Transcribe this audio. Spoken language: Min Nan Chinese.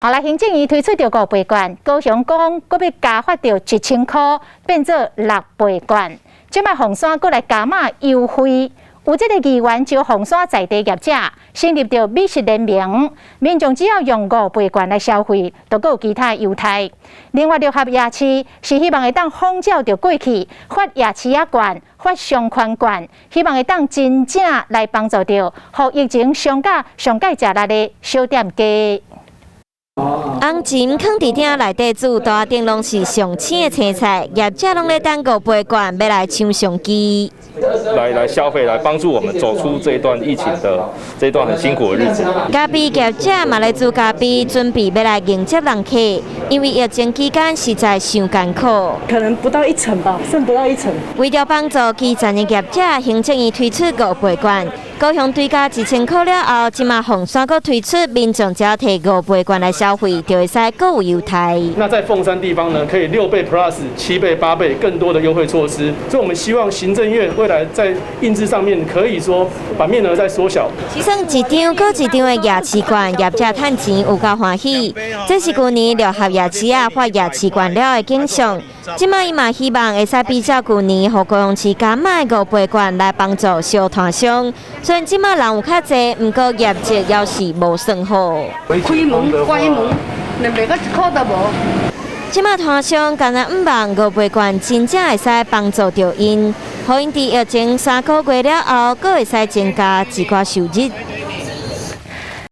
好來，行政院推出著五倍券，高雄講閣欲加發著1000箍，變做六倍券。這擺鳳山閣來加碼優惠，有這個議員招鳳山在地業者成立著美食聯盟，民眾只要用五倍券來消費，就閣有其他優待。另外，六合夜市是希望會當仿照著過去發夜市仔券、發商圈券，希望會當真正來幫助著，予疫情傷甲上蓋食力的小店家。紅蟳囥佇鼎內底煮，桌頂攏是上青的青菜，業者攏咧等五倍券，欲來搶商機。來消費，來幫助我們走出這一段疫情的這一段很辛苦的日子。咖啡業者嘛咧煮咖啡，準備欲來迎接人客，因為疫情期間實在傷艱苦。可能不到一成吧，剩不到一成。為著幫助基層的業者，行政院推出五倍券，高雄追加1000箍了後，這馬鳳山閣推出民眾只要提五倍券來消費，就會使閣有優待。那在鳳山地方呢，可以6倍 plus、7倍、8倍更多的優惠措施。所以，我們希望行政院未來在印制上面，可以說把面額再縮小。算一張閣一張的夜市券，業者趁錢有夠歡喜。這是舊年六合夜市仔發夜市券了的景象。這馬伊嘛希望會使比照舊年，予高雄市加碼五倍券來幫助小攤商。雖然這馬人有較濟，毋過業績猶是無算好。開門關門，連賣到一箍都無。這馬攤商敢若向望五倍券真正會使幫助著𪜶，予𪜶佇疫情3個月了後，閣會使增加一寡收入。